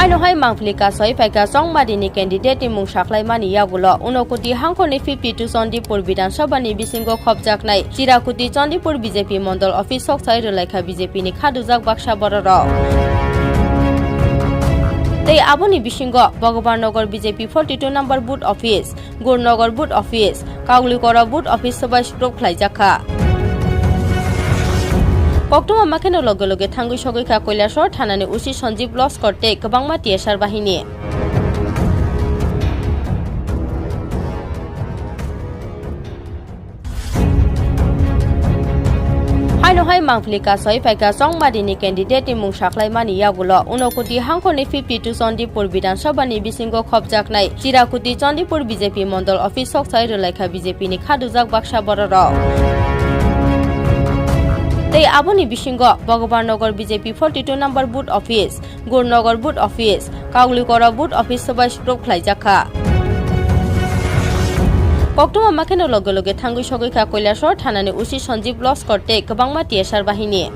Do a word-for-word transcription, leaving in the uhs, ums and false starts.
Haino hai mangpili kasoi phaikha Chongmadi ni candidate ni mung saklaimani yagulo Unakoti hangkhorni fifty two Chandipur Bidhan Sabha ni bisingo khopjaknai Chirakuti Chandipur B J P Mondol Office soksai rwlaikha B J P ni khadujak baksa bororok. Tei aboni bisingo Bhagwan Nagar B J P forty two number booth office, Gurnagar booth office, Kaulikora booth office sobai sukrok khlaijakha. Koktwma makheno loge loge thangwi sogwi kha Kailasor thanani O C Sanjeev Loskar tei kwbangma T S R bahini. Haino hai mangpili kasoi phaikha Chongmadi ni candidate ni mung saklaimani yagulo Unakoti hangkhorni fifty two Chandipur Bidhan Sabha ni bisingo khopjaknai Chirakuti Chandipur B J P Mondol Office soksai rwlaikha B J P ni khadujak baksa bororok. Tei aboni bisingo Bhagwan Nagar B J P forty two number booth office, Gurnagar booth office, Kaulikora booth office sobai sukrok khlaijakha. Koktwma makheno loge loge thangwi sogwi kha Kailasor thanani O C Sanjeev Loskar tei kwbangma T S R bahini.